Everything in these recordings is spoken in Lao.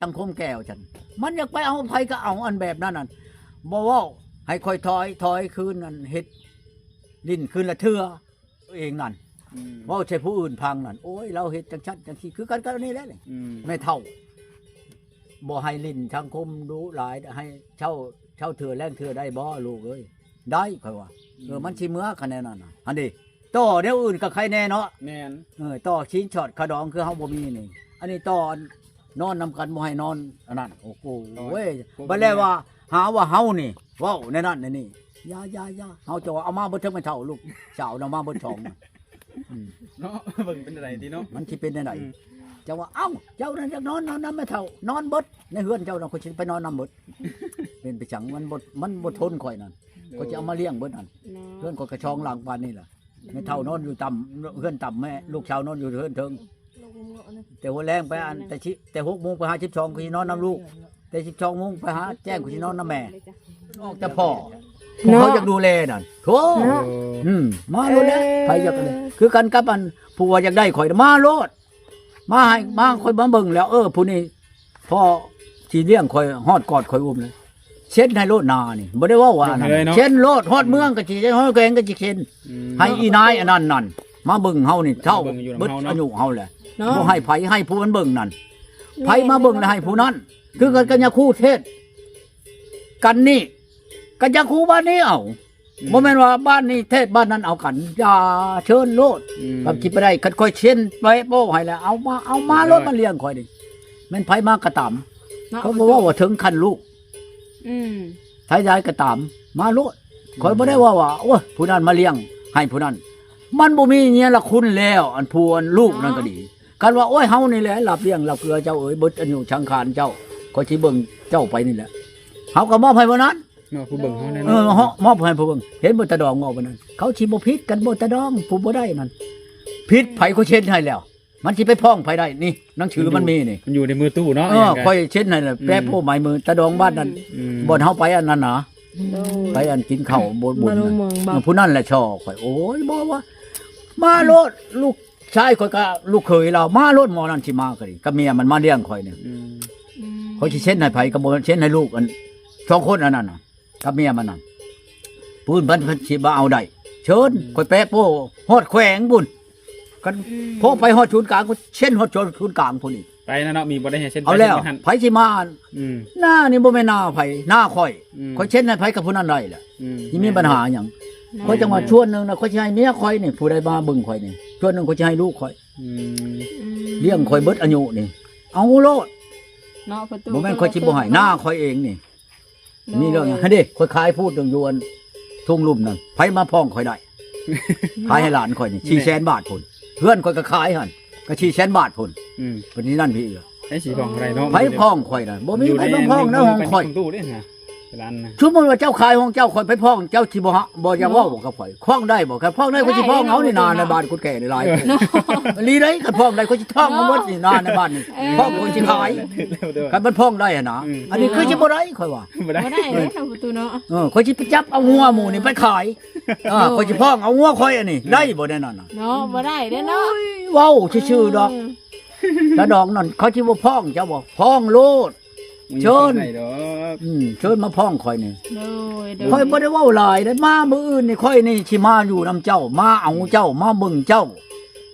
ສັງຄົມແກ່ວ່າຊັ້ນ ມັນຢາກໄປເອົາໃຜກໍເອົາ ອັນແບບນັ້ນນັ້ນ ບໍ່ເວົ້າໃຫ້ຂ້ອຍຖອຍ ຖອຍຄືນ ອັນເຮັດຫຼິ້ນຄືນລະເທື່ອ ຕົວເອງນັ້ນ ອືມ ເວົ້າໃສ່ຜູ້ອື່ນຟັງນັ້ນ ໂອ້ຍ ລາວເຮັດຈັ່ງຊັ້ນຈັ່ງຊີ້ ຄືກັນກັບອັນນີ້ແຫຼະນີ້ ອືມ ແມ່ເຖົ້າ ບໍ່ໃຫ້ຫຼິ້ນສັງຄົມດຸຫຼາຍ ໃຫ້ເຊົ້າ ເຊົ້າເທື່ອແລງເທື່ອໄດ້ບໍ່ລູກເອີຍ? ໄດ້ ຂ້ອຍວ່າ ອືມ ເອີ ມັນຊິເມືອຄະແນນນັ້ນນະ ຫັ້ນເດ ຕໍ່ແນວອື່ນກໍໃຄແນ່ເນາະ ແມ່ນ ເອີ ຕໍ່ຊີ້ນຊອດຂະດອງ ຄືເຮົາບໍ່ມີນີ້ ອັນນີ້ຕໍ່ນອນນຳກັນ ບໍ່ໃຫ້ນອນອັນນັ້ນ ໂອ້ໂຫ ໂອ້ຍ ບັດແລ້ວວ່າ ຫາວ່າເຮົານີ້ເວົ້າແນວນັ້ນແນວນີ້ ຢ່າ ຢ່າ ຢ່າ ເຮົາຈະວ່າເອົາມາເບິດເຖິງແມ່ເຖົ້າ ລູກສາວນຳມາເບິດສອງ ອືມ ເນາະ ເບິ່ງເປັນໃດຕິເນາະ ມັນຊິເປັນແນວໃດ ອືມ ເຈົ້າວ່າ ເອົ້າ ເຈົ້ານັ້ນຢາກນອນ ນອນນຳແມ່ເຖົ້າ ນອນເບິດ ໃນເຮືອນເຈົ້ານະ ຂ້ອຍຊິໄປນອນນຳເບິດ ເປັນໄປສັງ ມັນບໍ່ ມັນບໍ່ທົນຂ້ອຍນັ້ນ ໂດຍ ຂ້ອຍຊິເອົາມາລ້ຽງເບິດຫັ້ນ ເນາະ ເຮືອນຂ້ອຍກະຊ່ອງຫຼັງປານນີ້ລະ ອືມ ແມ່ເຖົ້ານອນຢູ່ຕ່ຳເຮືອນຕ່ຳ ແມ່ ລູກສາວນອນຢູ່ເຮືອນເທິງ ແຕ່ຫົວແລງໄປອັນ ແຕ່ຊິ ແຕ່ຫົກໂມງໄປຫາສິບສອງ ຂ້ອຍຊິນອນນຳລູກ ແຕ່ສິບສອງໂມງໄປຫາແຈ້ງ ຂ້ອຍຊິນອນນຳແມ່ ອອກແຕ່ພໍ່ ເນາະ ຜູ້ເຂົາຢາກດູແລນັ້ນ ໂທ້ ເນາະ ອືມ ມາໂລດແຫຼະ ເອີ ໃຜຢາກ ເອີ ຄືກັນກັບອັນ ຜູ້ວ່າຢາກໄດ້ຂ້ອຍ ມາໂລດ ມາໃຫ້ ມາ ຂ້ອຍມາເບິ່ງແລ້ວ ເອີ ຜູ້ນີ້ພໍຊິລ້ຽງຂ້ອຍ ຮອດກອດຂ້ອຍອຸ້ມເລີຍ ເຊັນໃຫ້ໂລດນານີ້ ບໍ່ໄດ້ເວົ້າວ່າອັນນັ້ນ ເຊັນໂລດ ເຊັນໂລດ ຮອດເມືອງກໍຊິເຊັນ ຮອດແຂວງກໍຊິເຊັນ ອືມ ໃຫ້ອີນາຍອັນນັ້ນນັ້ນ ມາເບິ່ງເຮົານີ້ເຖົ້າ ມາເບິ່ງຢູ່ນຳເຮົາເນາະ ເບິດອາຍຸເຮົາແຫຼະ ເນາະ ບໍ່ໃຫ້ໃຜ ໃຫ້ຜູ້ມັນເບິ່ງນັ້ນ ໃຜມາເບິ່ງແລ້ວໃຫ້ຜູ້ນັ້ນ ຄືກັນກັບຍາຄູເທດກັນນີ້ ກັບຍາຄູບ້ານນີ້ເອົາ ອືມ ບໍ່ແມ່ນວ່າບ້ານນີ້ເທດບ້ານນັ້ນເອົາກັນ ຢ່າ ເຊີນໂລດ ອືມ ກັບຊິໄປໄດ້ ຄັນຂ້ອຍເຊັນແປະໂປ້ໃຫ້ແລ້ວ ເອົາມາ ເອົາມາໂລດ ມາລ້ຽງຂ້ອຍນີ້ ແມ່ນໃຜມາກໍຕາມ ເນາະ ເຂົາບໍ່ເວົ້າວ່າເຖິງຂັ້ນລູກ ອືມ ໃຜໃດກໍຕາມ ມາໂລດ ອືມ ຂ້ອຍບໍ່ໄດ້ເວົ້າວ່າ ໂອ້ຍ ຜູ້ນັ້ນມາລ້ຽງໃຫ້ຜູ້ນັ້ນ ມັນບໍ່ມີເນຍລະຄຸນແລ້ວ ອັນຜູ້ອັນລູກນັ້ນກໍດີ ເນາະ ຄັນວ່າ ໂອ້ຍ ເຮົານີ້ແຫຼະ ຮັບລ້ຽງຮັບເກືອເຈົ້າເອີຍ ເບິດອາຍຸສັງຂານເຈົ້າ ຂ້ອຍຊິເບິ່ງເຈົ້າໄປນີ້ແຫຼະ ເຮົາກໍມອບໃຫ້ຜູ້ນັ້ນ ມອບຜູ້ເບິ່ງເຮົາແນ່ນອນ ເອີ ມອບໃຫ້ຜູ້ເບິ່ງ ເຫັນບໍ່ຕາດອງເວົ້າປານນັ້ນ ເຂົາຊິບໍ່ຜິດກັນບໍ່ຕາດອງ ຜູ້ບໍ່ໄດ້ນັ້ນ ຜິດໃຜ ຂ້ອຍເຊັນໃຫ້ແລ້ວ ມັນຊິໄປຟ້ອງໃຜໄດ້ ນີ້ໜັງສືມັນມີນີ້ ມັນຢູ່ໃນມືຕູ້ເນາະ ເອີ ຂ້ອຍເຊັນໃຫ້ແລ້ວ ອືມ ແປະໂປ້ໝາຍມື ຕາດອງບ້ານນັ້ນ ອືມ ບ່ອນເຮົາໄປອັນນັ້ນນະ ໂດຍ ໄປອັນກິນເຂົ້າບຸນ ເອີ ຜູ້ນັ້ນແຫຼະຊໍຂ້ອຍ ໂອ້ຍ ບໍ່ວ່າ ມາໂລດ ລູກຊາຍຂ້ອຍກັບລູກເຂີຍລາວ ມາໂລດ ໝໍນັ້ນຊິມາກໍດີ ກັບເມຍມັນມາລ້ຽງຂ້ອຍນີ້ ອືມ ອືມ ຂ້ອຍຊິເຊັນໃຫ້ໃຜກໍບໍ່ເຊັນໃຫ້ລູກອັນສອງຄົນອັນນັ້ນນະ ກັບເມຍມັນນັ້ນ ຜູ້ອື່ນເພິ່ນ ເພິ່ນຊິມາເອົາໄດ້ ເຊີນ ອືມ ຂ້ອຍແປະໂປ້ຮອດແຂວງພຸ້ນ ຄັນ ອືມ ພໍໄປຮອດສູນກາງ ຂ້ອຍເຊັນຮອດສູນກາງພຸ້ນອີກ ໄປນະເນາະ ມີບໍ່ໄດ້ໃຫ້ເຊັນ ເອົາແລ້ວ ໄປເຊັນບໍ່ທັນ ໃຜຊິມາ ອືມ ໜ້ານີ້ບໍ່ແມ່ນໜ້າໃຜ ໜ້າຂ້ອຍ ອືມ ຂ້ອຍເຊັນໃຫ້ໃຜກັບຜູ້ນັ້ນໄດ້ແຫຼະ ອືມ ຊິມີບັນຫາຫຍັງ ແມ່ນ ຂ້ອຍຈັ່ງວ່າ ແມ່ນ ສ່ວນໜຶ່ງນະ ຂ້ອຍຊິໃຫ້ເມຍຂ້ອຍນີ້ ຜູ້ໃດມາເບິ່ງຂ້ອຍນີ້ ສ່ວນໜຶ່ງຂ້ຍຊິໃຫ້ລູກຂ້ອຍ ອືມ ອືມ ລ້ຽງຂ້ອຍເບິດອາຍຸນີ້ ເອົາໂລດ ເນາະ ປະຕູ ບໍ່ແມ່ນຂ້ອຍຊິບໍ່ໃຫ້ ໜ້າຂ້ອຍເອງນີ້ ໂດຍ ມີເລື່ອງຫຍັງ ຫັ້ນເດ້ ຂ້ອຍຂາຍພູດໜຶ່ງຢູ່ອັນທົ່ງລຸ່ມນັ້ນ ໃຜມາຟ້ອງຂ້ອຍໄດ້ ເນາະ ຂາຍໃຫ້ຫຼານຂ້ອຍນີ້ ສີ່ແສນບາດພຸ້ນ ເຮືອນຂ້ອຍກໍຂາຍຫັ້ນ ກໍສີ່ແສນບາດພຸ້ນ ອືມ ເພິ່ນນີ້ນັ້ນພີ່ ໃຜຊິຟ້ອງໄດ້ເນາະ ໃຜຟ້ອງຂ້ອຍນະ ບໍ່ມີໃຜມາຟ້ອງໃນຫ້ອງຂ້ອຍ ສມມຸດວ່າເຈົ້າຂາຍຂອງເຈົ້າ ຂ້ອຍໄປຟ້ອງ ເຈົ້າຊິບໍ່ ບໍ່ຢາກເວົ້າບໍ່ກັບຂ້ອຍ ຟ້ອງໄດ້ບໍ່ ຄັນຟ້ອງໄດ້ ຂ້ອຍຊິຟ້ອງເອົານີ້ນາ ໃນບ້ານກຸດແກ່ນີ້ຫຼາຍ ອີ່ຫຼີເດ້ ຄັນຟ້ອງໄດ້ ຂ້ອຍຊິທ້ອງເອົາໝົດນີ້ນາ ໃນບ້ານນີ້ ເອີ ຟ້ອງຂ້ອຍຊິຂາຍ ຄັນມັນຟ້ອງໄດ້ຫັ້ນນະ ອືມ ອັນນີ້ຄືຊິບໍ່ໄດ້ ຂ້ອຍວ່າ ບໍ່ໄດ້ ບໍ່ໄດ້ເດ້ ເອີ ເນາະ ປະຕູເນາະ ເອີ ຂ້ອຍຊິໄປຈັບເອົາງົວໝູ່ນີ້ໄປຂາຍ ເອີ ໂດຍ ຂ້ອຍຊິຟ້ອງເອົາງົວຂ້ອຍອັນນີ້ ອືມ ໄດ້ບໍ່ແນວນັ້ນນະ ເນາະ ບໍ່ໄດ້ເດ້ເນາະ ໂອ້ຍ ເວົ້າຊື່ໆດອກ ອືມ ຕາດອງນັ້ນ ເຂົາຊິບໍ່ຟ້ອງເຈົ້າບໍ່ ຟ້ອງໂລດ ເຊີນ ອືມ ເຊີນມາຟ້ອງຂ້ອຍນີ້ ໂດຍ ໂດຍ ຂ້ອຍບໍ່ໄດ້ເວົ້າຫຼາຍເດ້ ມາມື້ອື່ນນີ້ ຂ້ອຍນີ້ຊິມາຢູ່ນຳເຈົ້າ ມາເອົາເຈົ້າ ມາເບິ່ງເຈົ້າ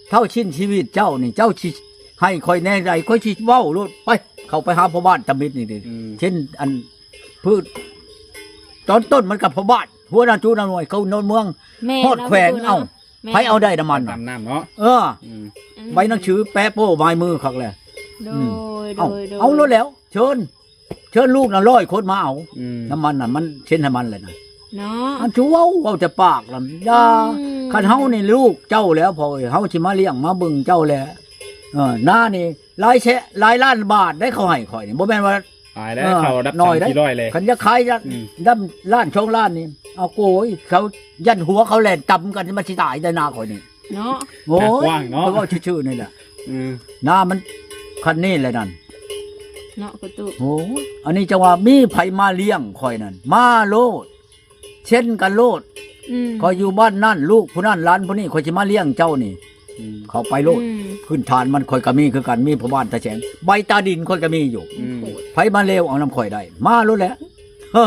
ເທົ່າຊິ້ນຊີວິດເຈົ້ານີ້ ເຈົ້າຊິໃຫ້ຂ້ອຍແນວໃດ ຂ້ອຍຊິເວົ້າໂລດ ໄປ ເຂົ້າໄປຫາພໍ່ບ້ານຕຳມິດນີ້ເດ້ ອືມ ເຊັ່ນອັນ ພືດ ຕອນຕົ້ນມັນກັບພໍ່ບ້ານ ຫົວໜ້າຈຸໜ້າໜ່ວຍ ເຂົານອນເມືອງ ແມ່ນ ຮອດແຂວງ ເນາະ ເອົ້າ ແມ່ນ ໃຜເອົາໄດ້ນ້ຳມັນ ຕຳນ້ຳເນາະ ເອີ ອືມ ໃບໜັງສືແປະໂປ້ໝາຍມືຄັກແຫຼະ ໂດຍ ອືມ ໂດຍ ເອົ້າ ໂດຍ ເອົາໂລດແລ້ວ ເຊີນ ເຊີນລູກນະ ຮ້ອຍຄົນມາເອົາ ອືມ ນ້ຳມັນນະ ມັນເຊັນໃຫ້ມັນແຫຼະນະ ເນາະ ອັນຊິເວົ້າ ເວົ້າແຕ່ປາກນະ ຢ່າ ອືມ ຄັນເຮົານີ້ລູກເຈົ້າແລ້ວ ພໍ່ເອີຍ ເຮົາຊິມາລ້ຽງມາເບິ່ງເຈົ້າແຫຼະ ເອີ ນານີ້ ຫຼາຍແສນ ຫຼາຍລ້ານບາດໄດ໋ ເຂົາໃຫ້ຂ້ອຍນີ້ ບໍ່ແມ່ນວ່າ ອາຍແລ້ວ ເອີ ເຂົ້າລະດັບ ໜ້ອຍໄດ໋ ສາມສີ່ຮ້ອຍເລີຍ ຄັນຢາກຂາຍ ອືມ ດຳລ້ານສອງລ້ານນີ້ ເອົາໂກຍ ເຂົາຢ້ານຫົວເຂົາແລ່ນຕຳກັນ ມັນຊິຕາຍໄດ້ນາຂ້ອຍນີ້ ເນາະ ໂອ້ຍ ກວ້າງເນາະ ຂ້ອຍເວົ້າຊື່ໆນີ້ແຫຼະ ອືມ ນາມັນຄັນນີ້ແຫຼະນັ້ນ ເນາະ ປະຕູ ໂອ້ ອັນນີ້ຈັ່ງວ່າມີໃຜມາລ້ຽງຂ້ອຍນັ້ນ ມາໂລດ ເຊັ່ນກັນໂລດ ອືມ ຂ້ອຍຢູ່ບ້ານນັ້ນ ລູກຜູ້ນັ້ນ ຫຼານຜູ້ນີ້ ຂ້ອຍຊິມາລ້ຽງເຈົ້ານີ້ ອືມ ເຂົ້າໄປໂລດ ອືມ ພື້ນຖານມັນຂ້ອຍກໍມີຄືກັນ ມີພໍ່ບ້ານຕາແສງ ໃບຕາດິນຂ້ອຍກໍມີຢູ່ ອືມ ໃຜມາເລວເອົານຳຂ້ອຍໄດ້ ມາໂລດແຫຼະ ເຮີ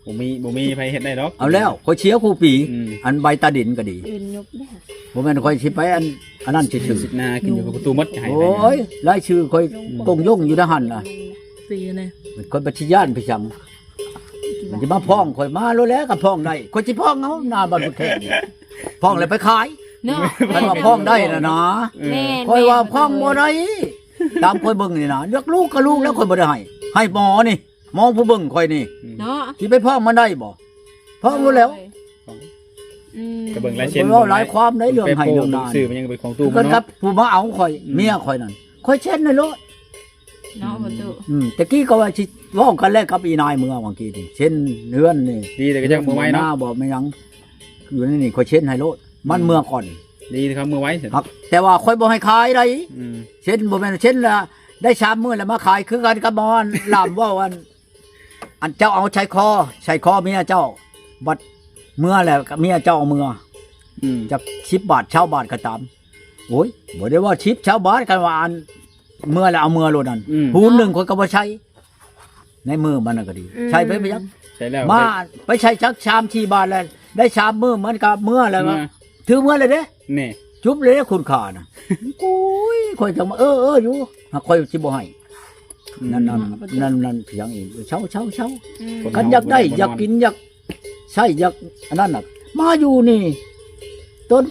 ບໍ່ມີ ບໍ່ມີໃຜເຮັດໄດ້ດອກ ເອົາແລ້ວ ຂ້ອຍເສຍຄູ່ປີ ອືມ ອັນໃບຕາດິນກໍດີ ອື່ນຍົກແລ້ວ ບໍ່ແມ່ນຂ້ອຍຊິໄປອັນ ອັນນັ້ນຊື່ໆ ສິດນາກິນຢູ່ກັບປະຕູໝົດ ຈະໃຫ້ໃຜ ໂອ້ຍ ລາຍຊື່ຂ້ອຍ ອືມ ກົງຍົງຢູ່ໃນຫັ້ນນະ ຕີນະ ຂ້ອຍບໍ່ຊິຢ້ານໄປຫຍັງ ມັນຊິມາຟ້ອງຂ້ອຍ ມາໂລດແຫຼະ ກໍຟ້ອງໄດ້ ຂ້ອຍຊິຟ້ອງເອົາ ໜ້າບ້ານພຸດແຂກ ຟ້ອງແລ້ວໄປຂາຍ ເນາະ ຄັນວ່າຟ້ອງໄດ້ນະນະ ແມ່ນ ຂ້ອຍວ່າຟ້ອງບໍ່ໄດ້ ຕາມຂ້ອຍເບິ່ງນີ້ນະ ເລືອກລູກກໍລູກແລ້ວ ຂ້ອຍບໍ່ໄດ້ໃຫ້ ໃຫ້ໝໍນີ້ ໝໍຜູ້ເບິ່ງຂ້ອຍນີ້ ເນາະ ຊິໄປຟ້ອງມັນໄດ້ບໍ່? ຟ້ອງໂລດແຫຼ້ວ ໂດຍ ອືມ ກໍເບິ່ງລາຍເຊັນ ເວົ້າຫຼາຍຄວາມໃນເລື່ອງໃຫ້ເລື່ອງນາ ຊື່ມັນຍັງເປັນຂອງຕູ້ ຄືກັນກັບຜູ້ມາເອົາຂ້ອຍ ອືມ ເມຍຂ້ອຍນັ້ນ ຂ້ອຍເຊັນໃຫ້ໂລດ ເນາະ ອືມ ປະຕູ ອືມ ແຕ່ກີ້ກໍວ່າຊິເວົ້າກັນແລ້ວກັບອີນາຍເມືອຫວ່າງກີ້ນີ້ ເຊັນເຮືອນນີ້ ດີແຕ່ກໍຍັງບໍ່ໄວເນາະ ໜ້າບໍ່ແມ່ນຫຍັງ ຢູ່ໃນນີ້ຂ້ອຍເຊັນໃຫ້ໂລດ ມັນເມືອກ່ອນ ອືມ ດີເລີຍຄັບ ເມືອໄວ ແຕ່ວ່າຂ້ອຍບໍ່ໃຫ້ຂາຍໃດ ອືມ ເຊັນ ບໍ່ແມ່ນເຊັນລະໄດ້ສາມມື້ລະມາຂາຍ ຄືກັນກັບໝໍອັນລາມເວົ້າ ອັນ ອັນເຈົ້າເອົາໃສ່ຄໍ ໃສ່ຄໍເມຍເຈົ້າ ບັດເມືອແລ້ວເມຍເຈົ້າເອົາເມືອ ອືມ ຈັກສິບບາດ ຊາວບາດກໍຕາມ ໂອ້ຍ ບໍ່ໄດ້ວ່າສິບ ຊາວບາດ ຄັນວ່າອັນເມືອແລ້ວເອົາເມືອໂລດນັ້ນ ອືມ ຜູນໜຶ່ງຂ້ອຍກໍບໍ່ໃສ່ ໃນມືມັນນັ້ນກໍດີ ອືມ ໃສ່ໄປໄປຫຍັງ ໃສ່ແລ້ວ ມາໄປໃສ່ຈັກສາມສີ່ບາດແລ້ວ ໄດ້ສາມມື້ມັນກໍເມືອແລ້ວ ເມືອ ຖືເມືອແລ້ວເດ້ ແນ່ ຈຸບເລີຍຄຸນຄ່ານະ ໂອ້ຍ ຂ້ອຍຈັ່ງວ່າ ເອີໆ ຢູ່ ຫາກຂ້ອຍຊິບໍ່ໃຫ້ ອືມ ນັ້ນໆ ນັ້ນໆ ພຽງອີກ ເຊົາໆໆ ອືມ ຄັນຢາກໄດ້ ຢາກກິນ ຢາກໃຊ້ຢາກອັນນັ້ນນະ ມາຢູ່ນີ້ ຕົນ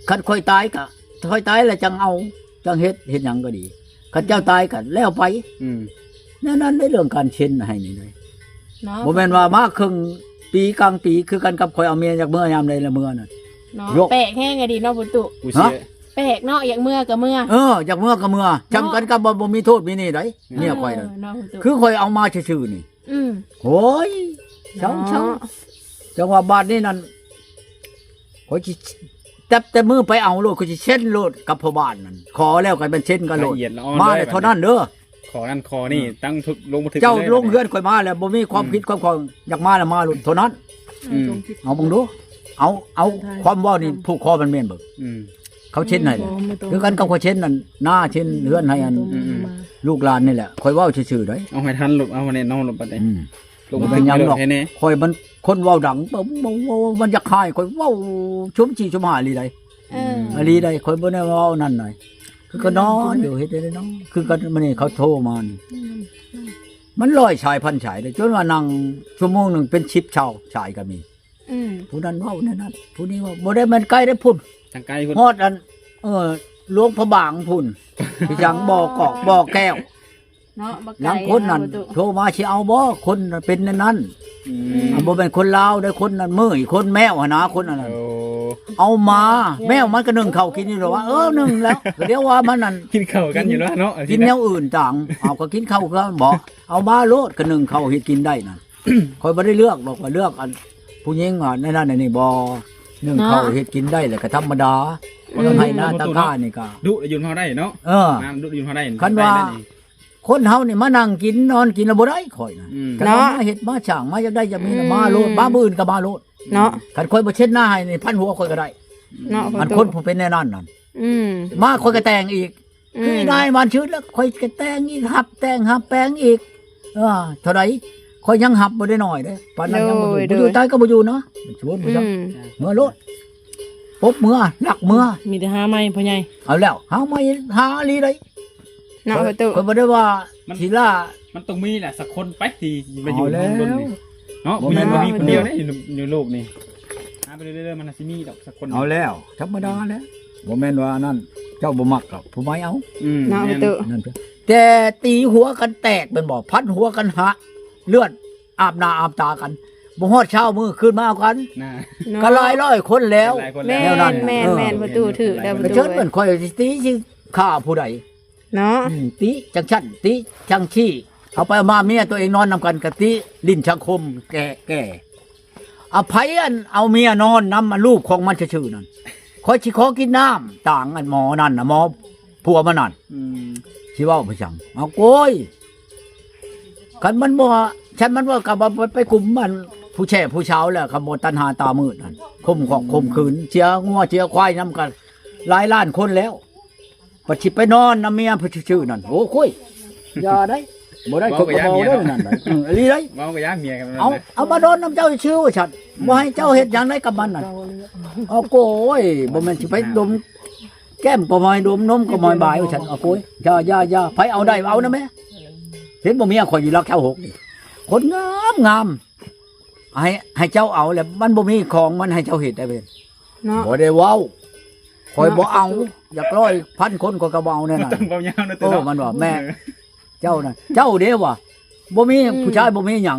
ຄັນຂ້ອຍຕາຍກະ ຂ້ອຍຕາຍແລ້ວຈັ່ງເອົາ ຈັ່ງເຮັດ ເຮັດຫຍັງກໍດີ ຄັນເຈົ້າຕາຍກໍແລ້ວໄປ ອືມ ແນວນັ້ນໃນເລື່ອງການເຊັນໃຫ້ນີ້ເດ້ ເນາະ ບໍ່ແມ່ນວ່າມາເຄິ່ງປີກາງປີ ຄືກັນກັບຂ້ອຍເອົາເມຍຢາກເມືອຍາມໃດລະເມືອນັ້ນ ເນາະ ແປກແຮງອະດີເນາະ ປະຕູ ຮະ ແປກເນາະ ຢາກເມືອກໍເມືອ ເອີ ຢາກເມືອກໍເມືອ ເນາະ ຈຳກັນກັບວ່າບໍ່ມີໂທດມີນີ້ໃດ ເອີ ເມຍຂ້ອຍນັ້ນ ເນາະ ປະຕູ ຄືຂ້ອຍເອົາມາຊື່ໆນີ້ ອືມ ໂອ້ຍ ເຊົາໆ ເນາະ ຈັ່ງວ່າບາດນີ້ນັ້ນ ຂ້ອຍຊິຈັບແຕ່ມືໄປເອົາໂລດ ຂ້ອຍຊິເຊັນໂລດກັບພໍ່ບ້ານນັ້ນ ຂໍແລ້ວກໍແມ່ນເຊັນກັນໂລດ ລະອຽດລະອ່ອນ ມາແລ້ວເທົ່ານັ້ນເດີ ຂໍນັ້ນຂໍນີ້ ອືມ ຕັ້ງທຶກລົງບັນທຶກ ເຈົ້າລົງເຮືອນຂ້ອຍມາແລ້ວ ບໍ່ມີຄວາມ ອືມ ຜິດຄວາມຂ້ອງ ຢາກມາແລ້ວມາໂລດເທົ່ານັ້ນ ອືມ ເອົາເບິ່ງດູ ເອົາ ເອົາຄວາມເວົ້ານີ້ ຜູກຄໍມັນແມ່ນເບິ່ງ ອືມ ເຂົາເຊັນໃຫ້ແຫຼະ ຄືກັນກັບຂ້ອຍເຊັນນັ້ນ ນາເຊັນເຮືອນໃຫ້ອັນ ອືມ ລູກຫຼານນີ້ແຫຼະ ຂ້ອຍເວົ້າຊື່ໆໃດ ເອົາໃຫ້ທັນລູກ ເອົາໃຫ້ແນ່ນອນລູກ ບັດນີ້ ອືມ ລົງ ບໍ່ເປັນຫຍັງດອກ ແທ້ໆ ຂ້ອຍມັນຄົນເວົ້າດັງ ເວົ້າ ເວົ້າ ເວົ້າ ມັນຢາກຂາຍ ຂ້ອຍເວົ້າຊຸມສີ່ຊຸມຫ້າອີ່ຫຼີໃດ ເອີ ອີ່ຫຼີໃດ ຂ້ອຍບໍ່ໄດ້ເວົ້ານັ້ນໃດ ຄືກໍນອນຢູ່ ເຮັດໄດ້ເນາະ ຄືກັນມື້ນີ້ເຂົາໂທມານີ້ ອືມ ມັນຮ້ອຍສາຍພັນສາຍເດ້ ຈົນວ່ານັ່ງຊົ່ວໂມງໜຶ່ງເປັນສິບຊາວສາຍກໍມີ ອືມ ຜູ້ນັ້ນເວົ້າແນວນັ້ນ ຜູ້ນີ້ເວົ້າ ບໍ່ໄດ້ແມ່ນໄກເດ້ພຸ້ນ ທາງໄກພຸ້ນ ຮອດອັນ ເອີ ຫຼວງພະບາງພຸ້ນ ໄປທາງບໍ່ກອກບໍ່ແກ້ວ ເນາະ ບັກໄກ່ ລາງຄົນນັ້ນ ເນາະ ໂທມາຊິເອົາບໍ່ ຄົນເປັນແນວນັ້ນ ອືມ ອ່າ ບໍ່ແມ່ນຄົນລາວເດ້ ຄົນນັ້ນເມີຍ ຄົນແມວຫັ້ນນະ ຄົນອັນນັ້ນ ໂອ້ ເອົາມາ ແມວມັນກໍໜຶ້ງເຂົ້າກິນຢູ່ດອກວ່າ ເອີ ໜຶ້ງແລ້ວ ກໍດຽວວ່າມັນນັ້ນ ກິນເຂົ້າກັນຢູ່ແລ້ວເນາະ ກິນແນວອື່ນຕ່າງ ເອົາ ກໍກິນເຂົ້າຄືກັນບໍ ເອົາມາໂລດ ກໍໜຶ້ງເຂົ້າເຮັດກິນໄດ້ນັ້ນ ຂ້ອຍບໍ່ໄດ້ເລືອກດອກ ວ່າເລືອກອັນຜູ້ຍິງວ່າແນວນັ້ນແນວນີ້ບໍ່ ໜຶ້ງເຂົ້າ ເນາະ ເຮັດກິນໄດ້ແລ້ວກໍທຳມະດາ ອືມ ໄຮ່ນາຕາກ້ານີ້ກໍດຸຢູ່ເຮົາໄດ້ເນາະ ເອີ ງາມດຸຢູ່ເຮົາໄດ້ ຄັນວ່າ ໄດ້ນີ້ ຄົນເຮົານີ້ມານັ່ງກິນນອນກິນລະບໍ່ໄດ້ຂ້ອຍນະ ອືມ ຄັນວ່າ ເນາະ ມາເຮັດມາສ້າງມາຢາກໄດ້ຢາກມີນະ ອືມ ມາໂລດ ມາມື້ອື່ນກໍມາໂລດ ເນາະ ຄັນຂ້ອຍບໍ່ເຊັດໜ້າໃຫ້ນີ້ພັນຫົວຂ້ອຍກໍໄດ້ ເນາະ ອັນຄົນຜູ້ເປັນແນວນັ້ນນັ້ນ ອືມ ມາຂ້ອຍກໍແຕ່ງອີກ ອືມ ຄືນາຍບ້ານຊື່ແລ້ວ ຂ້ອຍກໍແຕ່ງອີກ ຮັບແຕ່ງຮັບແປງອີກ ເອີ ເທົ່າໃດ ຂ້ອຍຍັງຮັບບໍ່ໄດ້ໜ້ອຍເດ້ ປານນັ້ນຍັງບໍ່ຢູ່ ໂດຍ ບໍ່ຢູ່ ໂດຍ ຕາຍກໍບໍ່ຢູ່ເນາະ ຊວນບໍ່ ອືມ ເມືອໂລດ ປົບເມືອ ລັກເມືອ ມີແຕ່ຫາໃໝ່ພໍ່ໃຫຍ່ ເອົາແລ້ວ ຫາໃໝ່ ຫາອີ່ຫຼີໃດ ເນາະ ຂ້ອຍ ປະຕູ ຂ້ອຍບໍ່ໄດ້ວ່າ ມັນ ທີລະ ມັນຕ້ອງມີແຫຼະ ສັກຄົນໄປທີ່ມາຢູ່ ເອົາແລ້ວ ໃນໂລກນີ້ເນາະ ບໍ່ແມ່ນວ່າມີຄົນດຽວເດ້ ຢູ່ ຢູ່ໂລກນີ້ ຫາໄປເລື້ອຍໆ ມັນໜ້າຊິມີດອກສັກຄົນ ເອົາແລ້ວ ທຳມະດາແຫຼະ ບໍ່ແມ່ນວ່າອັນນັ້ນ ເຈົ້າບໍ່ມັກກໍຜູ້ໃໝ່ເອົາ ອືມ ເນາະ ແມ່ນ ປະຕູ ນັ້ນເຖາະ ແຕ່ຕີຫົວກັນແຕກແມ່ນບໍ່ ຟັນຫົວກັນຫະ ເລືອດອາບໜ້າອາບຕາກັນ ບໍ່ຮອດຊາວມື້ຄືນມາເອົາກັນ ນະ ເນາະ ກໍຫຼາຍຮ້ອຍຄົນແລ້ວ ຫຼາຍຄົນແລ້ວ ແນວນັ້ນ ແມ່ນ ເອີ ແມ່ນ ປະຕູ ຖືກແລ້ວ ປະຕູ ເຊີນເພິ່ນ ຂ້ອຍຊິຕີຊິຂ້າຜູ້ໃດ ເນາະ ອືມ ຕິຈັ່ງຊັ້ນ ຕິຈັ່ງຊີ້ ເອົາໄປເອົາມາເມຍຕົວເອງນອນນຳກັນກະຕິຫຼິ້ນສັງຄົມແກ່ ແກ່ ອະ ໃຜອັນເອົາເມຍນອນນຳອັນລູກຂອງມັນຊື່ໆນັ້ນ ຂ້ອຍຊິຂໍກິນນ້ຳຕາງອັນໝໍນັ້ນນະ ໝໍຜົວມັນນັ້ນ ອືມ ຊິເວົ້າໄປຫຍັງ ເອົາໂກຍ ຄັນມັນບໍ່ ຄັນມັນວ່າກັບວ່າໄປ ໄປກຸມອັນຜູ້ແຊ່ຜູ້ສາວແລ້ວ ຄັນບໍ່ຕັນຫາຕາມືດນັ້ນ ຂົ່ມຂອກ ອືມ ຂົ່ມຂືນ ເສຍງົວເສຍຄວາຍນຳກັນຫຼາຍລ້ານຄົນແລ້ວ ບັດຊິໄປນອນນຳເມຍຜູ້ຊື່ໆນັ້ນ ໂອ້ໂຄຍ ຢ່າໄດ໋ ບໍ່ໄດ້ ເວົ້າກໍຢ່າເມຍເນາະ ຂ້ອຍກໍບໍ່ເວົ້າໄດ໋ນັ້ນໄດ໋ ເອີ ອີ່ຫຼີໄດ໋ ເວົ້າກໍຢ່າເມຍກັນ ເອົາ ນັ້ນແຫຼະ ເອົາມານອນນຳເຈົ້າຊື່ວ່າຊັ້ນ ອືມ ບໍ່ໃຫ້ເຈົ້າເຮັດຫຍັງໄດ້ກັບມັນນັ້ນ ເອົາໂກຍ ບໍ່ແມ່ນຊິໄປດົມແກ້ມກໍມອຍ ດົມນົມກໍມອຍບາຍວ່າຊັ້ນ ເອົາໂກຍ ຢ່າ ຢ່າ ຢ່າ ໃຜເອົາໄດ້ເອົານຳແມ ເຫັນບໍ່ເມຍຂ້ອຍຢູ່ຫຼັກຊາວຫົກນີ້ ຄົນງາມໆ ໃຫ້ ໃຫ້ເຈົ້າເອົາແຫຼະ ມັນບໍ່ມີຂອງມັນໃຫ້ເຈົ້າເຮັດໄດ້ເວີຍ ເນາະ ບໍ່ໄດ້ເວົ້າ ຂ້ອຍບໍ່ເອົາ ເນາະ ຢາກຮ້ອຍພັນຄົນຂ້ອຍກໍບໍ່ເອົາແນວນັ້ນ ຕ້ອງເວົ້າຍາວນະ ເອີ ຕູ້ເນາະ ມັນວ່າ ແມ່ ເຈົ້ານະ ເຈົ້າເດ້ວ່າ ບໍ່ມີ ອືມ ຜູ້ຊາຍບໍ່ມີຫຍັງ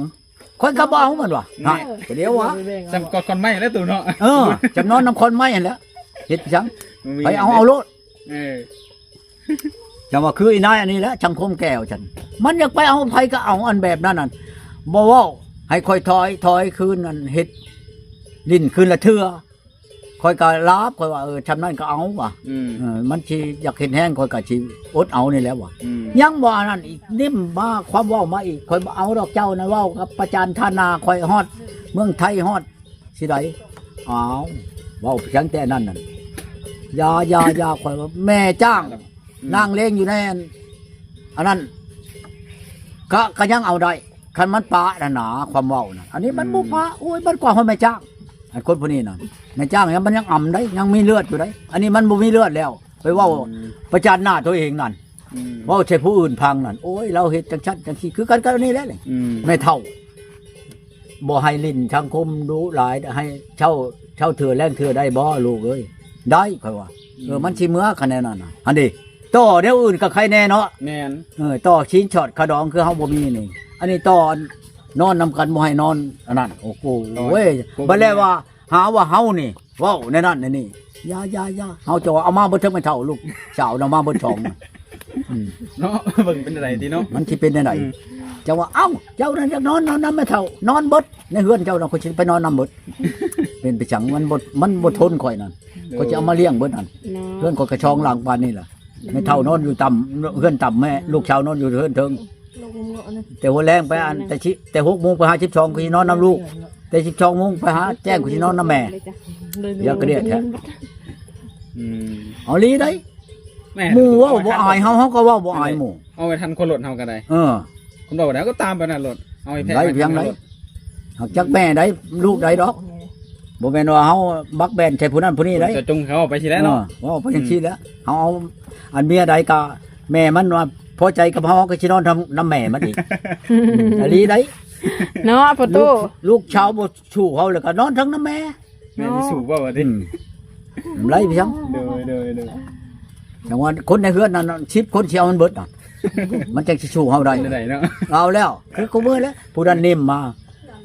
ຂ້ອຍກໍບໍ່ເອົາ ມັນວ່າ ແມ່ ນະ ກໍດຽວວ່າ ສ່ຳກອດຂອນໄມ້ແລ້ວຕູ້ເນາະ ເອີ ຈຳນອນນຳຂອນໄມ້ຫັ້ນແຫຼະ ເຮັດຫຍັງ ບໍ່ມີ ໃຜເອົາ ເອົາໂລດ ເອີ ຈັ່ງວ່າຄືອີນາຍອັນນີ້ແຫຼະ ສັງຄົມແກ່ວ່າຊັ້ນ ມັນຢາກໄປເອົາໃຜກໍເອົາ ອັນແບບນັ້ນນັ້ນ ບໍ່ເວົ້າ ໃຫ້ຂ້ອຍຖອຍ ຖອຍຄືນ ອັນເຮັດຫຼິ້ນຄືນລະເທື່ອ ຂ້ອຍກໍລາບ ຂ້ອຍວ່າ ເອີ ຊ່ຳນັ້ນກໍເອົາວ່າ ອືມ ເອີ ມັນຊິຢາກເຮັດແຮງ ຂ້ອຍກໍຊິອົດເອົານີ້ແຫຼະວ່າ ອືມ ຍັງບໍ່ອັນນັ້ນອີກ ນິ້ມມາຄວາມເວົ້າມາອີກ ຂ້ອຍບໍ່ເອົາດອກ ເຈົ້ານັ້ນເວົ້າກັບປະຈານທ່ານນາ ຂ້ອຍຮອດເມືອງໄທ ຮອດ ຊິໄດ້ ອ້າວ ເວົ້າພຽງແຕ່ນັ້ນນັ້ນ ຢ່າ ຢ່າ ຢ່າ ຂ້ອຍວ່າແມ່ຈ້າງ ອືມ ນາງເລງຢູ່ໃນອັນ ອັນນັ້ນ ກະ ກະຍັງເອົາໄດ້ ຄັນມັນປະນັ້ນນາ ຄວາມເວົ້ານັ້ນ ອັນນີ້ມັນ ອືມ ບໍ່ປະ ໂອ້ຍ ມັນກວ່າຮອດແມ່ຈ້າງ ອັນຄົນຜູ້ນີ້ນັ້ນ ແມ່ຈ້າງຍັງ ມັນຍັງອຳໄດ໋ ຍັງມີເລືອດຢູ່ໄດ໋ ອັນນີ້ມັນບໍ່ມີເລືອດແລ້ວ ໄປເວົ້າ ອືມ ປະຈັນໜ້າໂຕເອງນັ້ນ ອືມ ເວົ້າໃສ່ຜູ້ອື່ນຟັງນັ້ນ ໂອ້ຍ ລາວເຮັດຈັ່ງຊັ້ນຈັ່ງຊີ້ ຄືກັນກັບອັນນີ້ແຫຼະນີ້ ອືມ ແມ່ເຖົ້າ ບໍ່ໃຫ້ຫຼິ້ນສັງຄົມດຸຫຼາຍ ໃຫ້ເຊົ້າ ເຊົ້າເທື່ອແລງເທື່ອໄດ້ບໍ່ລູກເອີຍ? ໄດ້ ຂ້ອຍວ່າ ອືມ ເອີ ມັນຊິເມືອຄະແນນນັ້ນນະ ຫັ້ນເດ ຕໍ່ແນວອື່ນກໍໃຄແນ່ເນາະ ແມ່ນ ເອີ ຕໍ່ຊີ້ນຊອດຂະດອງ ຄືເຮົາບໍ່ມີນີ້ ອັນນີ້ຕໍ່ນອນນຳກັນ ບໍ່ໃຫ້ນອນອັນນັ້ນ ໂອ້ໂຫ ໂອ້ຍ ບັດແລ້ວວ່າ ຫາວ່າເຮົານີ້ເວົ້າແນວນັ້ນແນວນີ້ ຢ່າ ຢ່າ ຢ່າ ເຮົາຈະວ່າເອົາມາເບິດເຖິງແມ່ເຖົ້າ ລູກສາວນຳມາເບິດສອງ ອືມ ເນາະ ເບິ່ງເປັນໃດຕິເນາະ ມັນຊິເປັນແນວໃດ ອືມ ຈະວ່າ ເອົ້າ ເຈົ້ານັ້ນຢາກນອນ ນອນນຳແມ່ເຖົ້າ ນອນເບິດໃນເຮືອນເຈົ້ານະ ຂ້ອຍຊິໄປນອນນຳເບິດ ເປັນໄປຫຍັງ ມັນບໍ່ ມັນບໍ່ທົນຂ້ອຍນັ້ນ ໂດຍ ຂ້ອຍຈະເອົາມາລ້ຽງເບິດຫັ້ນ ເນາະ ເຮືອນຂ້ອຍກໍສອງຫຼັງປານນີ້ລະ ອືມ ແມ່ເຖົ້ານອນຢູ່ຕ່ຳ ເຮືອນຕ່ຳແມ່ ລູກສາວນອນຢູ່ເຮືອນເທິງ ແຕ່ຫົວແລງໄປອັນ ແຕ່ຊິ ແຕ່ຫົກໂມງໄປຫາສິບສອງ ຂ້ອຍຊິນອນນຳລູກ ແຕ່ສິບສອງໂມງໄປຫາແຈ້ງ ຂ້ອຍຊິນອນນຳແມ່ ຢ່າກະເດະແທ້ ອືມ ເອົາອີ່ຫຼີໄດ໋ ໝູ່ເວົ້າບໍ່ອາຍເຮົາ ເຮົາກໍເວົ້າບໍ່ອາຍໝູ່ ເອົາໄວ້ທັນຄົນລົດເຮົາກໍໄດ້ ເອີ ຄົນເວົ້າໄດ້ກໍຕາມໄປນັ້ນໂລດ ເອົາໄປແພະ ໄດ້ພຽງໃດ ເຮົາຈັກແມ່ໃດ ລູກໃດດອກ ບໍ່ແມ່ນວ່າເຮົາບັກແບນໃສ່ຜູ້ນັ້ນຜູ້ນີ້ໄດ໋ ຈະຈົ່ງເຂົາໄປຊີ້ແຫຼະເນາະ ເອີ ເວົ້າໄປຈັ່ງຊີ້ແຫຼະ ເຮົາເອົາອັນເມຍໃດກະແມ່ມັນວ່າພໍໃຈກັບເຮົາ ເຮົາກໍຊິນອນນຳ ນຳແມ່ມັນອີກ ອືມ ອີ່ຫຼີໄດ໋ ເນາະ ພໍ່ຕູ້ ລູກ ລູກສາວບໍ່ສູ້ເຮົາ ແລ້ວກໍນອນທັງນຳແມ່ ແມ່ນຊິສູ້ບໍ່ວ່າຕິ ອືມ ໄລ່ໄປຫຍັງ ໂດຍ ໂດຍ ໂດຍ ຈັ່ງວ່າຄົນໃນເຮືອນນັ້ນ ສິບຄົນຊິເອົາມັນເບິດນະ ມັນຈັ່ງຊິສູ້ເຮົາໄດ້ ເປັນໄດເນາະ ເອົາແລ້ວ ຄືຄູ່ມື້ແຫຼະ ຜູ້ນັ້ນນິ້ມມາ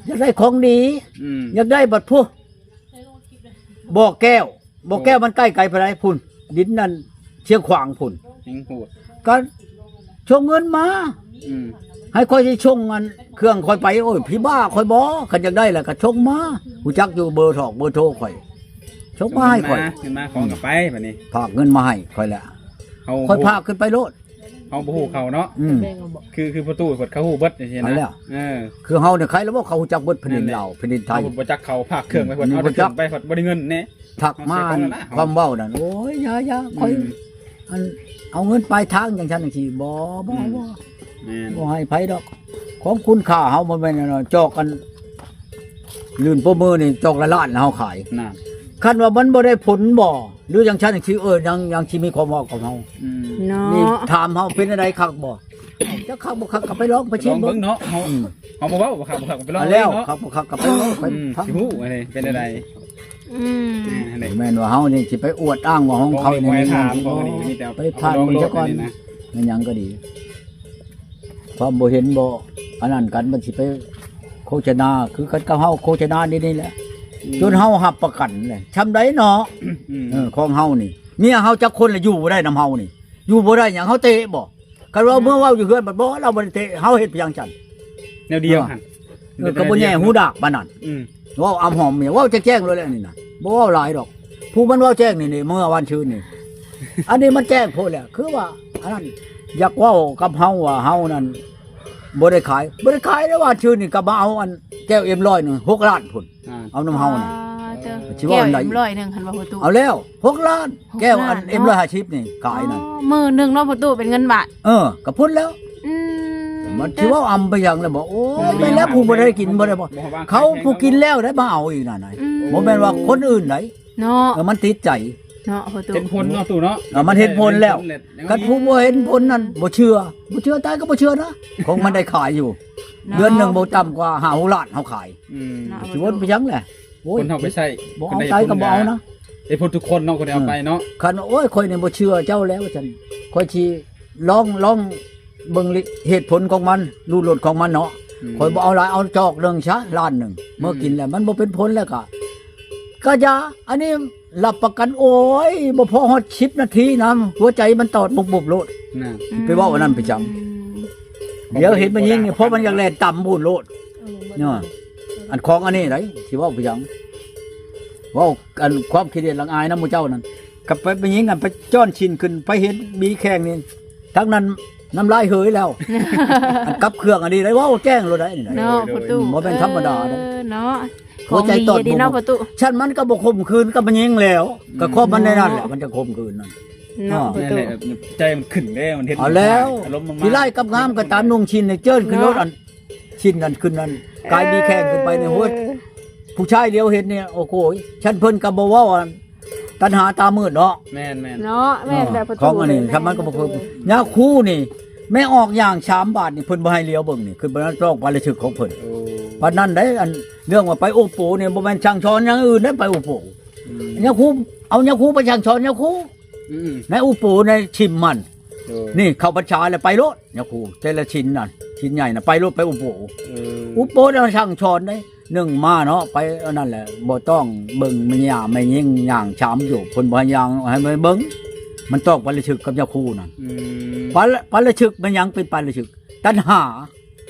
ຢາກໄດ້ຂອງດີ ອືມ ຢາກໄດ້ບັດພຸ້ນ ບໍ່ແກ້ວ ບໍ່ແກ້ວມັນໃກ້ໄກປານໃດພຸ້ນ ດິນນັ້ນຊຽງຂວາງພຸ້ນ ແຮງໂຫດ ກໍສົ່ງເງິນມາ ອືມ ໃຫ້ຂ້ອຍຊິສົ່ງອັນເຄື່ອງຂ້ອຍໄປ ໂອ້ຍ ຜີບ້າຂ້ອຍບໍ່ ຄັນຢາກໄດ້ລະກໍສົ່ງມາ ຮູ້ຈັກຢູ່ເບີຖອກເບີໂທຂ້ອຍ ສົ່ງມາໃຫ້ຂ້ອຍ ສົ່ງເງິນມາ ເງິນມາຂອງກໍໄປບັດນີ້ ຝາກເງິນມາໃຫ້ຂ້ອຍແຫຼະ ເຮົາ ຂ້ອຍຝາກຂຶ້ນໄປໂລດ ເຮົາບໍ່ຮູ້ເຂົາເນາະ ອືມ ຄື ຄືປະຕູເພິ່ນເຂົາຮູ້ເບິດຈັ່ງຊີ້ນະ ເອີ ຄືເຮົານີ້ໃຄລະບໍ່ ເຂົາຮູ້ຈັກເບິດແຜ່ນດິນລາວ ແຜ່ນດິນໄທ ເຮົາບໍ່ຈັກເຂົາ ຝາກເຄື່ອງໄວ້ເພິ່ນ ອືມ ເອົາແຕ່ ບໍ່ຈັກ ເຄື່ອງໄປ ບໍ່ໄດ້ເງິນແດ່ ທັກມາ ເອົາເສຍຂອງນັ້ນນະ ຄວາມເວົ້ານັ້ນ ໂອ້ຍ ຢ່າໆ ອືມ ຂ້ອຍ ອັນ ເອົາເງິນປາຍທາງຈັ່ງຊັ້ນຈັ່ງຊີ້ ບໍ່ ບໍ່ ອືມ ບໍ່ ແມ່ນ ບໍ່ໃຫ້ໃຜດອກ ຂອງຄຸນຄ່າເຮົາບໍ່ແມ່ນອັນນັ້ນ ຈອກກັນ ລື່ນໂປະມືນີ້ ຈອກລະລ້ານເຮົາຂາຍ ນັ້ນ ຄັນວ່າມັນບໍ່ໄດ້ຜົນບໍ່ ຫຼືຈັ່ງຊັ້ນຈັ່ງຊີ້ ເອີ ຍັງ ຍັງຊິມີຄວາມເວົ້າກັບເຮົາ ອືມ ເນາະ ນີ້ຖາມເຮົາເປັນຈັ່ງໃດຄັກບໍ່ ຈັກຄັກບໍ່ຄັກກໍໄປລອງໄປ ໄປລອງເບິ່ງເນາະ ເຮົາ ອືມ ເຮົາບໍ່ເວົ້າບໍ່ຄັກບໍ່ຄັກກໍໄປລອງ ແລ້ວເບິ່ງເນາະ ຄັກບໍ່ຄັກກໍໄປລອງໄປ ອືມ ຟັງ ຊິຮູ້ອັນນີ້ເປັນຈັ່ງໃດ ອືມ ແມ່ນວ່າເຮົານີ້ຊິໄປອວດອ້າງວ່າຂອງເຂົານີ້ ບໍ່ໄດ້ຖາມ ບໍ່ໄດ້ຖາມ ໄປຜ່ານເບິ່ງຊະກ່ອນ ແມ່ນຫຍັງກໍດີ ຄວາມບໍ່ເຫັນບໍ່ອັນນັ້ນກັນ ມັນຊິໄປໂຄສະນາ ຄືກັນກັບເຮົາໂຄສະນານີ້ ນີ້ແຫຼະ ອືມ ຈົນເຮົາຮັບປະກັນແຫຼະ ຊ່ຳໃດເນາະ ອືມ ເອີ ຂອງເຮົານີ້ ເມຍເຮົາຈັກຄົນລະຢູ່ບໍ່ໄດ້ນຳເຮົານີ້ ຢູ່ບໍ່ໄດ້ຫຍັງ ເຮົາເຕະບໍ່ ຄັນວ່າເມື່ອເວົ້າຢູ່ເຮືອນ ບັດບໍ່ ລາວບໍ່ໄດ້ເຕະ ເຮົາເຮັດພຽງຊັ້ນ ແນວດຽວຫັ້ນ ເອີ ກໍບໍ່ແຍ່ຫູດາກປານນັ້ນ ອືມ ເວົ້າອຳຫອມເມຍ ເວົ້າແຈ້ງໆໂລດແຫຼະນີ້ນະ ບໍ່ເວົ້າຫຼາຍດອກ ຜູ້ມັນເວົ້າແຈ້ງນີ້ ນີ້ ເມື່ອວານຊືນນີ້ ອັນນີ້ມັນແຈ້ງໂພດແຫຼະ ຄືວ່າ ອັນນັ້ນ ຢາກເວົ້າກັບເຮົາວ່າເຮົານັ້ນ ບໍ່ໄດ້ຂາຍ ບໍ່ໄດ້ຂາຍເດ້ ວານຊືນນີ້ກໍມາເອົາອັນແກ້ວເອັມຮ້ອຍໜຶ່ງ ຫົກລ້ານພຸ້ນ ອ່າ ເອົານຳເຮົານະ ອ່າ ເອີ ຊິເວົ້າອັນໃດ ແກ້ວເອັມຮ້ອຍໜຶ່ງຫັ້ນບໍ່ພໍ່ຕູ້? ເອົາແລ້ວ ຫົກລ້ານ ຫົກລ້ານ ແກ້ວອັນເນາະ ເອັມຮ້ອຍຫ້າສິບນີ້ຂາຍນັ້ນ. ອໍ ມື້ໜຶ່ງເນາະພໍ່ຕູ້ ເປັນເງິນບາດ. ເອີ ກໍພຸ້ນແລ້ວ. ອືມ ມັນຊິເວົ້າອຳໄປຫຍັງແລ້ວບໍ່? ໂອ້ຍ ອືມ ແມ່ນແລ້ວ ຜູ້ບໍ່ໄດ້ກິນບໍ່ໄດ້ບໍ່ ບໍ່ໃຫ້ວາງຂາຍ ເຂົາຜູ້ກິນແລ້ວໄດ້ມາເອົາອີກນັ້ນນະ. ອືມ ບໍ່ແມ່ນວ່າຄົນອື່ນໃດ. ເນາະ ເອີ ມັນຕິດໃຈເນາະພໍ່ຕູ້ ເຫັນຜົນເນາະຕູ້ເນາະ. ເອີ ມັນເຫັນຜົນແລ້ວ ເຫັນຜົນແລ້ວ ຄັນຜູ້ບໍ່ເຫັນຜົນນັ້ນບໍ່ເຊື່ອ ບໍ່ເຊື່ອຕາຍກໍບໍ່ເຊື່ອນະ ຂອງມັນໄດ້ຂາຍຢູ່ ເນາະ ເດືອນໜຶ່ງບໍ່ຕ່ຳກວ່າຫ້າຫົກລ້ານເຮົາຂາຍ. ອືມ ເນາະ ຊິວົນໄປຫຍັງແຫຼະ ໂອ້ຍ ຄົນເຮົາໄປໃຊ້ ບໍ່ເອົາຕາຍກໍບໍ່ເອົານະ ເຫັນຜົນທຸກຄົນເນາະ ຄົນທີ່ເອົາໄປເນາະ. ອືມ ຄັນວ່າ ໂອ້ຍ ຂ້ອຍນີ້ບໍ່ເຊື່ອເຈົ້າແລ້ວ ວ່າຊັ້ນ ຂ້ອຍຊິລອງ ລອງ ເບິ່ງລິ ເຫດຜົນຂອງມັນ ລູດລົດຂອງມັນເນາະ. ອືມ ຂ້ອຍບໍ່ເອົາຫຼາຍ ເອົາຈອກໜຶ່ງຊະ ລ້ານໜຶ່ງ ອືມ ເມື່ອກິນແລ້ວມັນບໍ່ເປັນຜົນແລ້ວກະ ກະຢ່າ ອັນນີ້ຮັບປະກັນ ໂອ້ຍ ບໍ່ພໍຮອດສິບນາທີນະ ຫົວໃຈມັນຕອດບຸບໆໂລດ. ນະ ອືມ ໄປເວົ້າອັນນັ້ນໄປຈັ່ງ ອືມ ດຽວເຫັນມັນຍິງນີ້ ເພາະມັນຢາກແລ່ນຕຳພຸ້ນໂລດ. ເອີ ເນາະ ອັນຂອງອັນນີ້ໃດ ຊິເວົ້າໄປຈັ່ງ ເວົ້າອັນຄວາມຂີ້ດຽດຫຼັງອາຍນຳໝູ່ເຈົ້ານັ້ນ ກັບໄປ ໄປຍິງກັນ ໄປຈ້ອນຊິ້ນຂຶ້ນ ໄປເຫັນບີແຂ່ງນີ້ ທັງນັ້ນນ້ຳລາຍເຫີຍແລ້ວ. ອັນກັບເຄື່ອງອັນນີ້ໄດ້ເວົ້າແຈ້ງໂລດໄດ໋ນີ້ໄດ໋ ເນາະ ໂດຍ ພໍ່ຕູ້ ອືມ ບໍ່ແມ່ນທຳມະດາເດ້ ເອີ ເນາະ ຫົວໃຈຕອດບຸບໆ ຂອງດີເດ້ເນາະພໍ່ຕູ້ ຊັ້ນມັນກໍບໍ່ຂົ່ມຂືນກັບມັນຍິງແລ້ວ ອືມ ກໍຄວາມມັນໃນນັ້ນແຫຼະ ມັນຈະຂົ່ມຂືນນັ້ນ. ເນາະ ເນາະ ນັ້ນແຫຼະ ໃຈມັນຂຶ້ນເດ້ ມັນເຮັດ ເອົາແລ້ວ ອາລົມມັນມາ ຂີ້ຮ້າຍກັບງາມກໍຕາມນຸ່ງຊິ້ນໃຫ້ເຈີນຂຶ້ນໂລດ ເນາະ ອັນຊິ້ນນັ້ນຂຶ້ນນັ້ນ ກາຍມີແຂ່ງຂຶ້ນໄປໃນຫົວ ເອີ ຜູ້ຊາຍຫຼຽວເຫັນນີ້ ໂອ້ໂຫ ຊັ້ນເພິ່ນກໍບໍ່ເວົ້າ ອັນຕັນຫາຕາມືດເນາະ. ແມ່ນໆ ເນາະ ແມ່ນແຫຼະ ເອີ ພໍ່ຕູ້ ຂອງອັນນີ້ ເອີ ຄັນມັນກໍບໍ່ເຄີຍ ຍາຄູນີ້ ແມ່ອອກຍ່າງສາມບາດນີ້ ເພິ່ນບໍ່ໃຫ້ຫຼຽວເບິ່ງນີ້ ຄືເພິ່ນຕ້ອງປາລະຊຶກຂອງເພິ່ນ. ໂອ້ ປານນັ້ນໄດ໋ ອັນເລື່ອງວ່າໄປໂອໂປນີ້ ບໍ່ແມ່ນສັ່ງສອນຢ່າງອື່ນເດ້ ໄປໂອໂປ. ອືມ ຍາຄູ ເອົາຍາຄູໄປສັ່ງສອນຍາຄູ. ອືມ ໃນໂອໂປໃນຊິມມັນ ໂດຍ ນີ້ເຂົ້າພັນສາແລ້ວໄປໂລດຍາຄູ ແຕ່ລະຊິນນັ້ນ ຊິນໃຫຍ່ນະ ໄປໂລດ ໄປໂອໂປ. ເອີ ໂອໂປນະສັ່ງສອນເດ້ ໜຶ່ງມາເນາະ ໄປອັນນັ້ນແຫຼະ ບໍ່ຕ້ອງເບິ່ງແມ່ຍ່າແມ່ຍິງຍ່າງສາມໂຍກ ເພິ່ນບໍ່ໃຫ້ຍ່າງ ໃຫ້ໄປເບິ່ງ ມັນຕ້ອງປາລະຊຶກກັບຍາຄູນັ້ນ. ອືມ ປາລະ ປາລະຊຶກແມ່ນຫຍັງ ເປັນປາລະຊຶກ ຕັນຫາ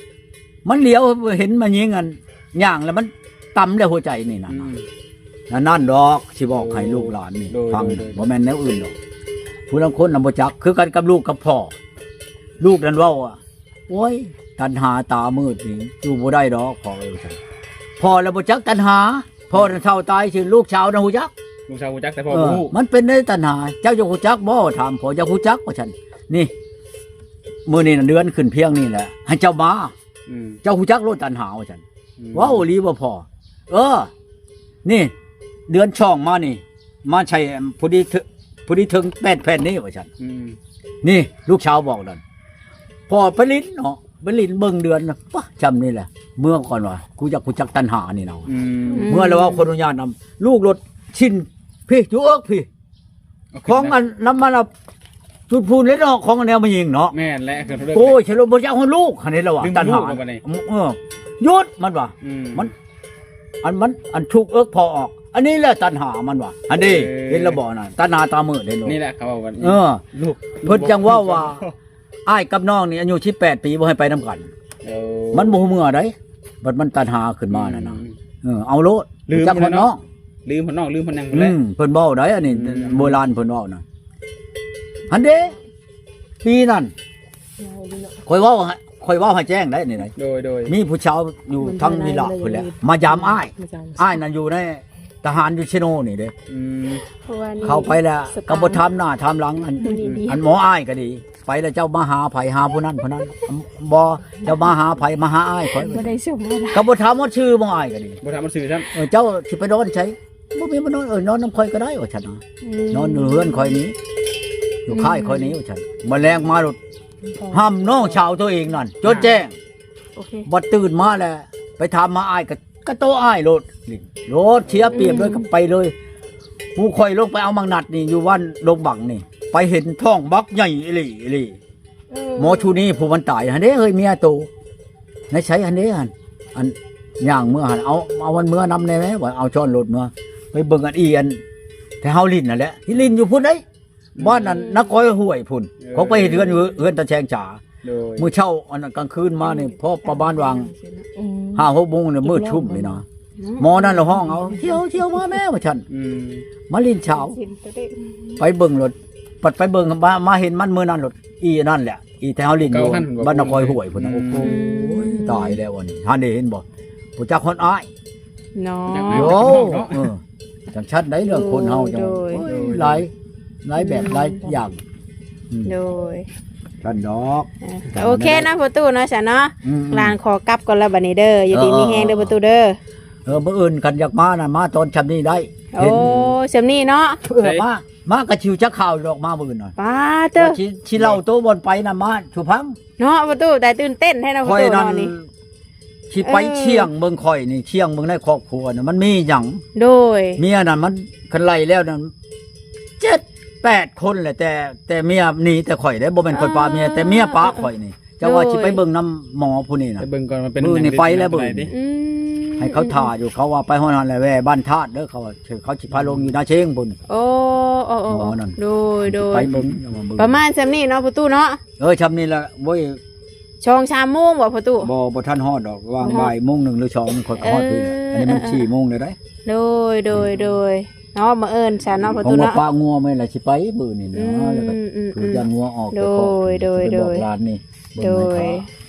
ມັນຫຼຽວເຫັນແມ່ຍິງອັນຍ່າງແລ້ວມັນຕຳແລ້ວຫົວໃຈນີ້ນະ. ອືມ ນັ້ນດອກ ຊິບອກໃຫ້ລູກຫຼານນີ້ ໂດຍ ຟັງ ໂດຍ ໂດຍ ບໍ່ແມ່ນແນວອື່ນດອກ. ຜູ້ລາງຄົນນະບໍ່ຈັກ ຄືກັນກັບລູກກັບພໍ່ ລູກນັ້ນເວົ້າວ່າ ໂອ້ຍ ຕັນຫາຕາມືດນີ້ຢູ່ບໍ່ໄດ້ດອກພໍ່ເອີຍ ວ່າຊັ້ນ. ພໍ່ລະບໍ່ຈັກຕັນຫາ ພໍ່ນັ້ນເຖົ້າຕາຍຊື່ ລູກສາວນະຮູ້ຈັກ ລູກສາວຮູ້ຈັກ ແຕ່ພໍ່ ເອີ ບໍ່ຮູ້ ມັນເປັນໄດ້ຕັນຫາ ເຈົ້າຢາກຮູ້ຈັກບໍ່ ຖາມພໍ່ ຢາກຮູ້ຈັກ ວ່າຊັ້ນ. ນີ້ ມື້ນີ້ນະເດືອນຂຶ້ນພຽງນີ້ແຫຼະ ໃຫ້ເຈົ້າມາ. ອືມ ເຈົ້າຮູ້ຈັກໂລດຕັນຫາ ວ່າຊັ້ນ. ອືມ ເວົ້າອີ່ຫຼີບໍ່ພໍ່? ເອີ ນີ້ ເດືອນສອງມານີ້ ມາໃສ່ ພໍດີ ພໍດີເຖິງແປດແຜ່ນນີ້ ວ່າຊັ້ນ. ອືມ ນີ້ລູກສາວບອກນັ້ນ ພໍ່ໄປຫຼິ້ນເນາະ ໄປຫຼິ້ນເບິ່ງເດືອນ ປະ ຊ່ຳນີ້ແຫຼະ ເມືອກ່ອນວ່າ ກູຢາກຮູ້ຈັກຕັນຫານີ້ນະ. ອືມ ເມືອແລ້ວເວົ້າຂໍອະນຸຍາດນຳ ລູກລົດຊິ້ນພີ້ ຢູ່ເອິກພີ້ ຂອງອັນນຳມັນ ຈຸດພູນເລີຍເນາະ ຂອງແນວມາຍິງເນາະ. ແມ່ນແຫຼະ ໂອ້ຍ ສະຫຼຸບບໍ່ຢາກຮອດລູກຫັ້ນເດລະວ່າ ຕັນຫາ ເອີ ຢຸດ ມັນວ່າ ອືມ ມັນ ອັນມັນ ອັນທຸກເອິກພໍອອກ ອັນນີ້ແຫຼະຕັນຫາ ມັນວ່າ ອັນນີ້ ເອີ ເຫັນລະບໍ່ນະ ຕັນຫາຕາມືດເຫັນບໍ່? ນີ້ແຫຼະເຂົາເວົ້າກັນ ເອີ ລູກ ເພິ່ນຈັ່ງເວົ້າວ່າ ອ້າຍກັບນ້ອງນີ້ອາຍຸສິບແປດປີ ບໍ່ໃຫ້ໄປນຳກັນ. ເອີ ມັນບໍ່ຮູ້ເມືອໃດ໋ ບັດມັນຕັນຫາຂຶ້ນມານັ້ນນະ. ອືມ ເອີ ເອົາໂລດ ລືມ ຈັກ ແລ້ວເນາະ ລືມຮອດນ້ອງ ລືມຮອດຫຍັງ ອືມ ພຸ້ນແຫຼະ ເພິ່ນເວົ້າໄດ໋ ອັນນີ້ ອືມ ໂບລານເພິ່ນເວົ້ານະ. ຫັ້ນເດ້ ປີນັ້ນ ຂ້ອຍເວົ້າໃຫ້ ຂ້ອຍເວົ້າໃຫ້ແຈ້ງໄດ໋ນີ້ໄດ໋. ໂດຍ ໂດຍ ມີຜູ້ຊາວຢູ່ທາງວິລະພຸ້ນແຫຼະ ມາຢາມອ້າຍ ມາຢາມ ອ້າຍນັ້ນຢູ່ໃນ ທະຫານຢູ່ເຊໂນນີ້ເດ້. ອືມ ເຂົ້າໄປແລ້ວກໍບໍ່ຖາມໜ້າຖາມຫຼັງ ອັນ ອັນໝໍອ້າຍກໍດີ ໄປແລ້ວເຈົ້າມາຫາໃຜ ຫາຜູ້ນັ້ນຜູ້ນັ້ນ ບໍ່ ເຈົ້າມາຫາໃຜ ມາຫາອ້າຍຂ້ອຍ ບໍ່ໄດ້ຊົມ ກໍບໍ່ຖາມວ່າຊື່ໝໍອ້າຍກໍດີ ບໍ່ຖາມວ່າຊື່ຊ້ຳ. ເອີ ເຈົ້າຊິໄປນອນໃສ? ບໍ່ມີມານອນ ເອີ ນອນນຳຂ້ອຍກໍໄດ້ ວ່າຊັ້ນນະ. ອືມ ນອນຢູ່ເຮືອນຂ້ອຍນີ້ ຢູ່ ອືມ ຄ້າຍຂ້ອຍນີ້ ວ່າຊັ້ນ. ມາແລງມາໂລດ ຫ້ຳນ້ອງສາວໂຕເອງນັ້ນ ຈົນແຈ້ງ ໂອເຄ ບັດຕື່ນມາແລ້ວ ໄປຖາມຫາອ້າຍ ກະ ກະໂຕອ້າຍໂລດ ໂລດເສຍປຽບເລີຍ ອືມ ກໍໄປເລີຍ. ໝູ່ຂ້ອຍລົງໄປເອົາໝາກນັດນີ້ ຢູ່ບ້ານດົງບັງນີ້ ໄປເຫັນທ້ອງບັກໃຫຍ່ອີ່ຫຼີ ອີ່ຫຼີ. ເອີ ໝໍຊູນີຜູ້ມັນຕາຍຫັ້ນເດ້ ເຮີ້ຍ ເມຍໂຕ ໃນໃສຫັ້ນເດ້ຫັ້ນ ອັນ ຍ່າງເມືອຫັ້ນ ເອົາ ເອົາມັນເມືອນຳແດ່ແມ້ ວ່າເອົາຊ້ອນລົດເມືອ ໄປເບິ່ງອັນອີ່ອັນ ແຖວເຮົາຫຼິ້ນຫັ້ນແຫຼະ ຫຼິ້ນຢູ່ພຸ້ນເດ້. ບ້ານນັ້ນ ອືມ ນະຄອຍຫ້ວຍພຸ້ນ ເອີ ເຂົາໄປເຮັດເຮືອນຢູ່ເຮືອນຕາແຊງສາ. ໂດຍ ມື້ເຊົ້າອັນນັ້ນ ກາງຄືນມານີ້ ພໍປະມານວ່າງ ອືມ ຫ້າຫົກໂມງນີ້ ມືດຊຸ້ມນີ້ນະ ອືມ ໝໍນັ້ນລະຮ້ອງເອົາ ທ່ຽວ ທ່ຽວມາແມ້ ວ່າຊັ້ນ. ອືມ ມາຫຼິ້ນສາວ ໄປເບິ່ງໂລດ ບັດໄປເບິ່ງ ມາ ມາເຫັນມັນມື້ນັ້ນໂລດ ອີ່ນັ້ນແຫຼະ ອີ່ແຖວເຮົາຫຼິ້ນຢູ່ ເກົ່າຫັ້ນ ບ້ານນະຄອຍຫ້ວຍພຸ້ນນະ. ອືມ ໂອ້ໂຫ ຕາຍແລ້ວອັນນີ້ ຫັ້ນເດ້ ເຫັນບໍ່ ຮູ້ຈັກຮອດອ້າຍ ເນາະ ໂອ້ ເອີ ຈັ່ງຊັ້ນໄດ໋ ເລື່ອງຄົນເຮົາຈັ່ງ ໂດຍ ໂອ້ຍ ໂດຍ ຫຼາຍ ຫຼາຍແບບ ອືມ ຫຼາຍຢ່າງ ອືມ ໂດຍ ຊັ້ນດອກ ອ່າ ກໍໂອເຄເນາະພໍ່ຕູ້ເນາະ ຊັ້ນເນາະ ອືມໆ ຫຼານຂໍກັບກ່ອນລະບັດນີ້ເດີ ຢູ່ດີມີແຮງເດີ ເອີ ພໍ່ຕູ້ເດີ ເອີ ມື້ອື່ນຄັນຢາກມານະ ມາຕອນຊ່ຳນີ້ໄດ້ ໂອ້ ເຫັນ ຊ່ຳນີ້ເນາະ ເອີ ມາ ມາກໍຊິຮູ້ຈັກຂ່າວດອກ ມາມື້ອື່ນນະ ປາເຕີ ວ່າຊິ ຊິເລົ່າໂຕບ່ອນໄປນະ ມາສູ່ຟັງ ເນາະພໍ່ຕູ້ ໄດ້ຕື່ນເຕັ້ນແທ້ເນາະພໍ່ຕູ້ເນາະ ນີ້ ຊິໄປ ເອີ ສ່ຽງເບິ່ງຂ້ອຍນີ້ ສ່ຽງເບິ່ງໃນຄອບຄົວນະ ມັນມີຫຍັງ ໂດຍ ເມຍນັ້ນມັນ ຄັນໄລ່ແລ້ວນັ້ນ ເຈັດແປດຄົນແຫຼະ ແຕ່ ແຕ່ເມຍໜີແຕ່ຂ້ອຍເດ້ ບໍ່ແມ່ນຂ້ອຍປະເມຍ ເອີ ແຕ່ເມຍປະຂ້ອຍນີ້ ເຈົ້າວ່າ ໂດຍ ຊິໄປເບິ່ງນຳໝໍຜູ້ນີ້ນະ ໄປເບິ່ງກ່ອນວ່າເປັນ ມື້ນີ້ ຫຍັງ ໄປແລ້ວເບິ່ງ ອືມ ໃຫ້ເຂົາຖ້າຢູ່ ເຂົາວ່າໄປຮອດຫັ້ນແຫຼະ ແວ່ບ້ານທາດເດີ ເຂົາວ່າ ເຂົາຊິພາລົງຢູ່ນາເຊງພຸ້ນ ໂອ້ ໂອ້ ໂອ້ ໂອ້ ໂອ້ ນັ້ນ ໂດຍ ໂດຍ ຊິໄປເບິ່ງ ເອົາມາເບິ່ງ ປະມານຊ່ຳນີ້ເນາະພໍ່ຕູ້ເນາະ ເອີ ຊ່ຳນີ້ລະ ໂອ້ຍ ສອງສາມໂມງບໍ່ພໍ່ຕູ້ ບໍ່ ບໍ່ທັນຮອດດອກ ຫວ່າງ ບໍ່ຮອດ ບ່າຍໂມງໜຶ່ງ ຫຼື ສອງ ຂ້ອຍກໍຮອດ ເອີ ພີ້ແຫຼະ ເອີ ອັນນີ້ມັນ ເອີ ສີ່ໂມງແລ້ວເດ້ ໂດຍ ໂດຍ ໂດຍ ເນາະ ມື້ອື່ນຊັ້ນເນາະພໍ່ຕູ້ເນາະ ຂອງວ່າປ້າງົວແມ່ນລະ ຊິໄປມື້ນີ້ນະ ອືມ ແລ້ວກໍ ອືມ ຖືກ ອືມ ຢ້ານງົວອອກ ໂດຍ ແຕ່ກໍ ໂດຍ ຊິໄປບອກ ໂດຍ ຫຼານນີ້ ເບິ່ງໃຫ້ຂ້າ ໂດຍ